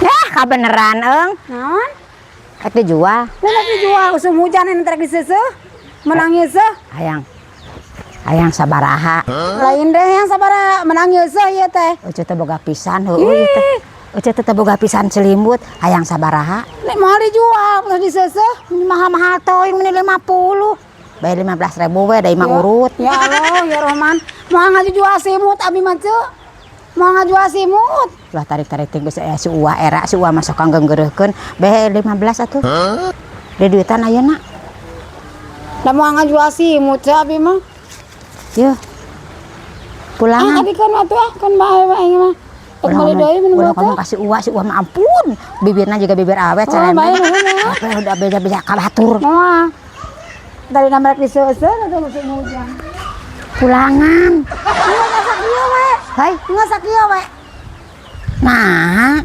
Ya, kabeneran eung. Naon? Rek dijual. Lah, dijual usum hujan ini rek diseuseuh. Menang yeuseuh. Hayang. Hayang sabaraha? Lain deh yang sabaraha, menang yeuseuh ieu teh. Ucu teh boga pisan heueuh ieu teh. Ucu teh boga pisan selimut, hayang sabaraha? Nek mau dijual terus diseuseuh. Mahal-mahal teuing, meni 50. Bayar 15 ribu we, da imah urut. Ya Allah, ya Rohman. Moal ngajual simut abi mah, Ceu. Moal ngajual simut. Lah, tarik-tarik ting geus aya si Uwa era, si Uwa masuk kanggeureuhkeun. Bae 15 atuh. Di duitan ayeuna. Da moal ngajual simut, Ceu, abi mah. Yeuh. Ah, Pulangan. abi kan atuh ah, kan bae bae mah. Rek meuli deui mun Ulah teh. ngomong ka si Uwa, si Uwa mah ampun. Bibirna juga bibir awet Oh, celemek. bae nuhun ya. Apa udah beda-beda ka batur. Moal. Dari nama rek diseuseuh atuh musim hujan. Pulangan. Enggak sakieu we. Hai. Enggak sakieu we. Nah,